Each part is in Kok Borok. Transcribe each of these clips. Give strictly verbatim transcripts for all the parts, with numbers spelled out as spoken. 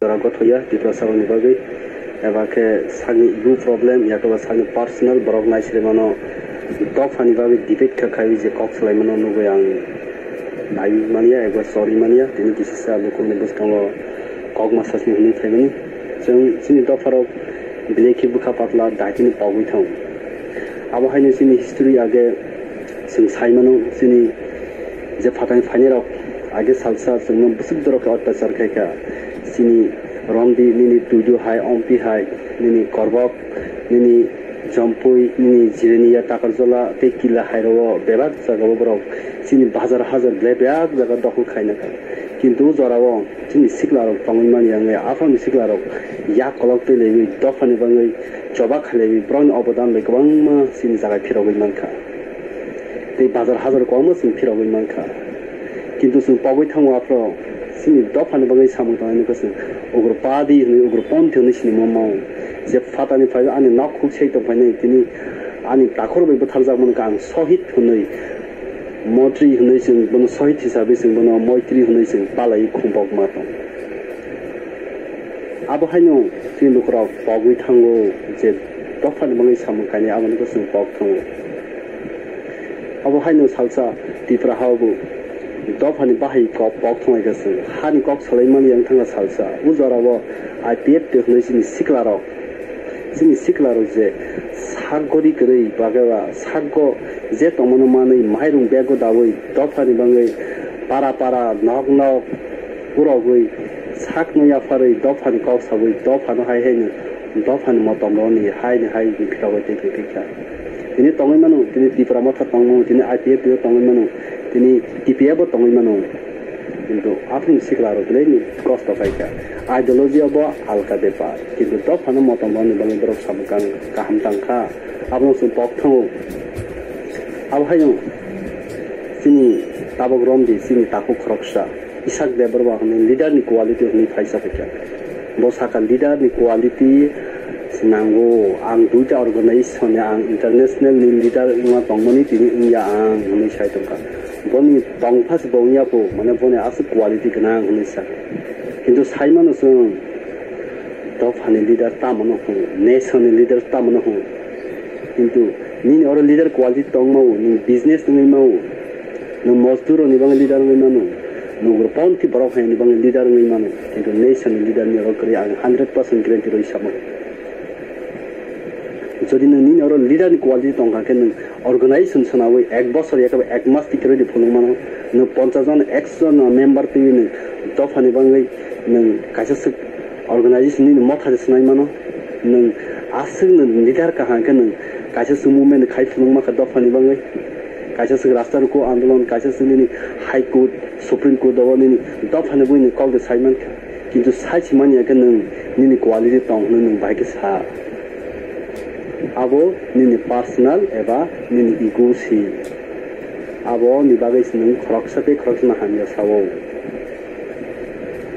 Jora gothoya Tiprasa rokni bagwi, eba khe sakni ego problem, yakeba sakni personal borok naisirwi mano, dophani bagwi debate kha khaiwi je kok swlai mano nugwi ang naiwi manya, eba chorwi manya, tini kisisa lukurokni bwskango kok ma sasni hwnwi phaimani. Chwng chini dopharok belai khe bwkha patla daitini pogwi thango. Abo haino chini history age chwng sai mano, chini je phatani phainairok age salsa chwngno bwswk dorok khe otyachar khai kha. Chini Romdi, nini Tuidu hai, Ompi hai, nini Korbok, nini Jompui, nini Jirania, Takarjola tei Kila hai rogo bebak jagao borok chini bazar hajar belai bebak jaga dokhol khaina kha. Kintu o jorao chini siklarok tongwi mani wngwi, aphano siklarok yak kolok twi laiwi dophani bagwi choba khlaiwi borokni obodan bai kwbangma chini jaga phirogwi mankha. Tei bazar hajar kwbangma chwng phirogwi mankha. Kintu chwng pogwi thango aphro chini dophani bagwi samung tangnai nukha chwng ugrupadi hwnwi, ugroponthi hwnwi sinimung mao. Je phatani phaiwi ani nok khuk sei tongphainai tini ani takhor bai butharjakmani kha ang sohid hwnwi, motri hwnwi chwng bono sohid hisabe chwng bono moitri hwnwi chwng palaiwi khumpokma tong. Abo haino chini lukurok pogwi thango je dophani bagwi samung kainai aboni khe chwng pok thango. Abo haino salsa Tripura hao bo dophani bahai kok pok thanglaikha chwng. Hani kok salaimani yang thangkha salsa. O jorao I P F T hwnwi chini siklarok, chini siklarok je sak gori kwrwi bagwi ba sakgo je tongmano manwi mairung bego dawi dophani bagwi para para nok nok urogwi sakno yapharwi dophani kok sawi dophano hai haino dophani motom roni haini hai phirogwi tei tongwi kha. Tini tongwi mano, tini Tipra Motha tongmano, tini I P F T o tongwi mano, tini T P F o tongwi mano. Kintu aphuru sikla rok belai ni kosto khai kha. Ideology o bo alka bepar. Kintu dophano motom roni bagwi borok samung kang kaham tang kha. Abono chwng pok thango. Abo haino chini tabok romdi chini takhuk khoroksa Isak Debbarma hwnwi leader ni quality hwnwi phaisa phaikha. Bo sakha leader ni quality se nango. Ang duita organization ni ang international ni leader wngma tongmani tini wngya ang hwnwi sai tongkha. Boni tongpha se bo wngya pho, mane boni aswk quality gwnang hwnwi sa. Kintu sai mano chwng dophani leader tamo no hwn, nation ni leader tamo no hwn. Kintu nini oro leader quality tongmao, nwng business wngwi mao, nwng mosdur rokni bagwi leader wngwi mano, nwng ugroponthi borok hai ni bagwi leader wngwi mano, kintu nation ni leader ni oro kwrwi ang hundred percent guarantee rwi samo. Jodi nwng nini oro leader ni quality tongkha khe nwng organization swnawi ek bosor yakaba ek mas tikerwi di phunuk mano, nwng ponchas jon, ekso jon member twiwi nwng dophani bagwi nwng kaisa swk organization nini motha se swnai mano, nwng aswk nwng leader kaham khe nwng kaisa swk movement khai phunukma kha dophani bagwi, kaisa swk rasta ruko andolon, kaisa swk nini High Court, Supreme Court o nini dophani bagwi nwng kok de sai mankha, kintu sai se manya khe nwng nini quality tong hwnwi nwng bahai khe sa. Abo nini personal eba nini ego si. Aboni bagwi se nwng khoroksa tei khoroksa no hamya sao.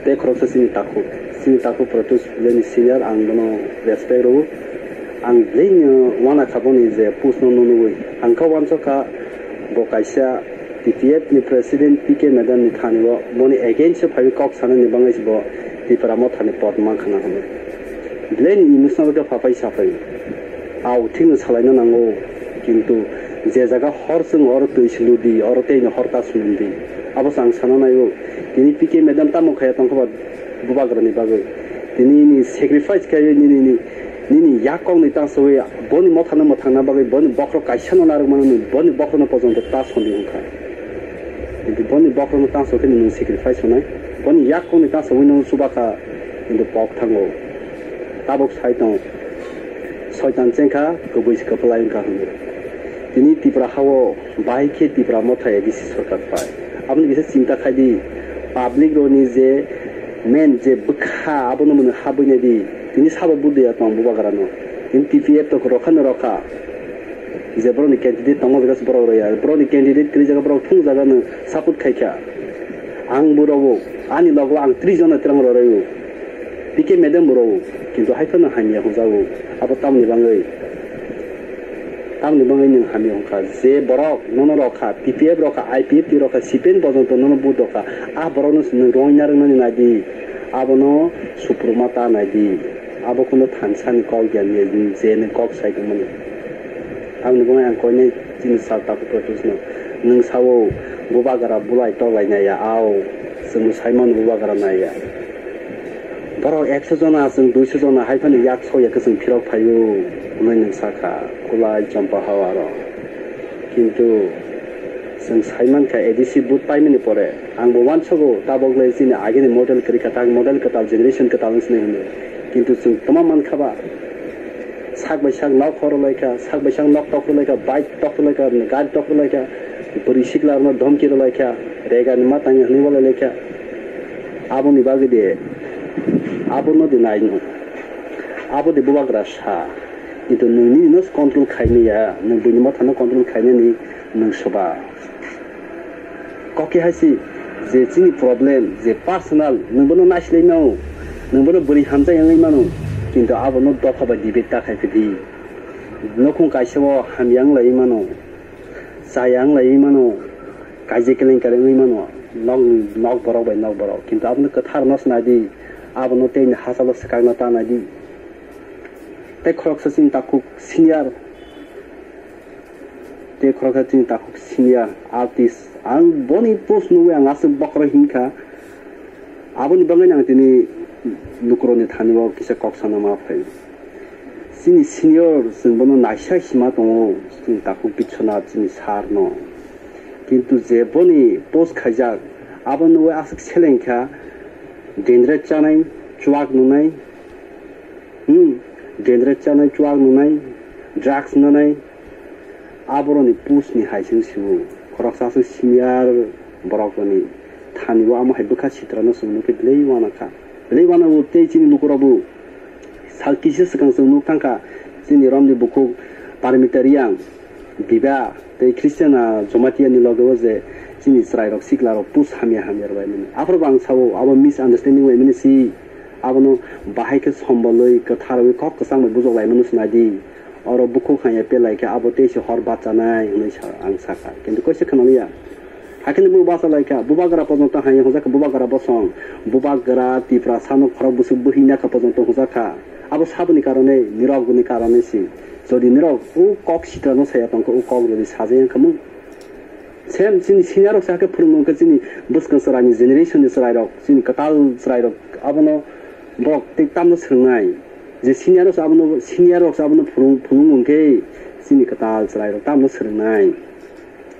Tei khoroksa chini takhuk. Chini takhuk Pratyush belai ni senior, ang bono respect rwo. Ang belai no uana kha boni je post no nunugwi. Ang kha uansuk kha bo kaisa T P F ni president P K madam ni thani o boni against o phaiwi kok sanani bagwi se bo Tipra Motha ni pod mankha na hwnwi. Belai ni emotional khe phapai sapai. Ao thikno salaina nango, kintu je jaga hor chwng oro twi se ludi, oro tei no hor ta sumudi. Abo se ang sana naio. Tini P K madam tamo khaya tongkha ba bubagra ni bagwi? Tini ni sacrifice khai nini, nini, nini yak kok ni tang sawi boni motha no mwthangna bagwi boni bokhorok kaisa no narwk mano, boni bokhorok no pojonto ta sondi wngkha. Kintu boni bokhorok no tang sawi khe nini sacrifice wngnai. Boni yak kok ni tang sawi no chuba kha, kintu pok thango. Tabuk sai tong. Soitan chengkha, kubui se kwplai wngkha hwnwi. Tini Tipra hao bahai khe Tipra Motha A D C sorkar pai. Aboni kisa chinta khai di, public rokni je main je bwkha abono mwnwi habwi nai di. Tini sabo budhiya tong bubagra no. Tini T P F to rokha no rokha. Je borokni candidate tongma jaga se borok rwya. Borokni candidate kwrwi jaga borok thung jaga no support khai kha. Ang bo rwo, ani logo ang tris jona twrang rw rwo. P K madam bo rwo, kintu hai phano hamya hwnjago. Abo tamni bangwi, tamni bangwi nwng hamya hwnkha. Je borok nono rokha, T P F rokha, I P F T rokha, C P M bojonto nono vote rokha, ah borokno se nwng rwngna rwngnani nai di. Abono supruma ta nai di. Abo kunu thansa ni kok ya ni je ni kok sai tongmani. Aboni bagwi ang koinai chini sal takhuk protest no. Nwng sao bubagra bulai toklai nai ya ao. Chwng sai mano bubagra nai ya. Borok ekso jona chwng duiso jona hai phano yak sok ya khe chwng phirok phaio hwnwi nwng sakha kulai chompa hao aro. Kintu chwng sai mankha A D C vote paimani pore ang bo uansogo tabok le chini agini model kwrwi kha tak model kwtal generation kwtal wng sinai hwnwi. Kintu chwng toma mankha ba sak bai sak nok horo lai kha sak bai sak nok tok rw lai kha bike tok rw lai kha gari tok rw lai kha bwrwi sikla rwno dhomki rw lai kha rega ni ma tang hwnwi walai lai kha. Aboni bagwi de abono de nai no abo de bubagra sa kintu nwng nini no control khaimaya nwng buini motha no control khainani nwng soba. Kokhe hai si je chini problem je personal nwng bono naisilai mano nwng bono bwrwi hamjak wngwi mano kintu abono dopha bai debate ta khai phidi nukhung kaisa o hamya wng lai mano chaya wng lai mano kaisa kelenkari wngwi mano nok nok borok bai nok borok kintu abono kwthar no swnai di abono tei ni hachalo swkakno ta nai di. Tei khoroksa chini takhuk senior tei khoroksa chini takhuk senior artist ang boni post nugwi ang aswk bokhorok hinkha. Aboni bagwi ang tini lukurokni thani o kisa kok sana ma phai. Chini senior chwng bono naisa sima tongo chini takhuk Biswanath chini sir no. Kintu je boni post khaijak abo nugwi aswk seleng kha dendret chanai chuak nunai. Hmm, dendret chanai chuak nunai, drugs nanai, aboroni post ni hai chwng sio. Khoroksa aswk senior borok rokni thani o amo hai bwkha sitra no chwng nukhe belai uanakha. Belai uanao tei chini lukurokbo sal kisa swkang chwng nuk thangkha chini romni bukhuk Parmita Reang. Biba tei Christiana Jamatia ni loge o je chini chwrairok siklarok push hamya hamya rwbaimani. Aphuru bo ang sao abo misunderstanding bai mani si abono bahai khe sombolwi kwtharwi kok kwchang bai bujok laimano se nai di. Oro bukhuk hamya pelai khe abo tei se hor bachanai hwnwi sa ang sakha. Kintu koise khwnaliya. Hakhe ni bo basa lai kha, bubagra pojonto hai hwnjak kha bubagra bosong, bubagra Tiprasa no khorok bwswk bwhwi nakha pojonto hwnjak kha. Abo saboni karone, nirok boni karone si. Jodi nirok o kok sitra no saya tongkha, o kok jodi sajai wngkha mung. Same chini senior rok sa khe phwrwng wngkha chini bwskang chwraini generation ni chwrai rok, chini kwtal chwrai rok abono borok tei tamno swrwngnai. Je senior rok abono, senior rok abono phwrwng, phwrwng wngkhe chini kwtal chwrai rok tamno swrwngnai.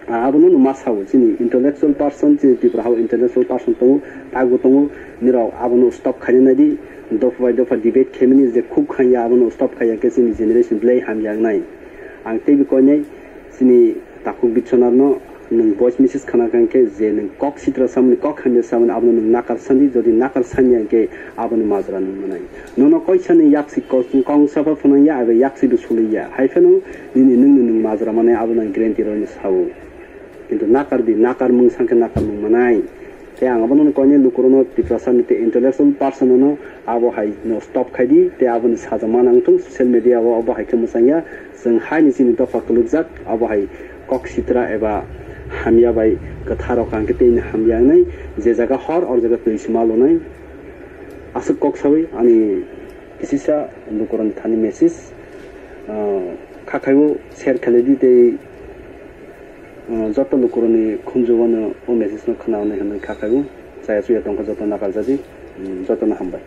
Ah, abono no ma sao, chini intellectual person, chini Tripura hao intellectual person tongo, tago tongo, nirok abono stop khaina nai di, dopha bai dopha debate khaimani je khuk khanya abono stop khaya khe chini generation belai hamya wngnai. Ang teibo koinai chini takhuk Biswanath no nwng voice message khna kha khe je nwng kok sitra samani kok hamya samani abono nwng nakar sandi, jodi nakar sanya khe aboni majra nwng manai. Nono koisani yaksi kong sapha phwnangya abo yaksi bo suliya. Hai phano nini nwngni nwng majra manai abono ang guarantee rwni sao. Kintu nakar di, nakar mung sangkhe nakar mung manai. Tei ang abono koinai lukurokno Tiprasani tei intellectual person no abo hai no stop khai di, tei aboni sajama nang thung social media o abo hai khe mwchangya. Chwng haini chini dopha kwlwkjak, abo hai kok sitra eba hamya bai kwthar rok hwnkhe tei hamya wngnai, je jaga hor or jaga twi se ma lwnai. Aswk kok sawi ani kisisa lukurokni thani message, ah, kha khaibo share khlai di tei, ah, joto lukurokni khunju o no o message no khna hwnwi hwnwi kha khaibo. Chaya chuya tongkha joto nakar jadi, mm, joto no hambai.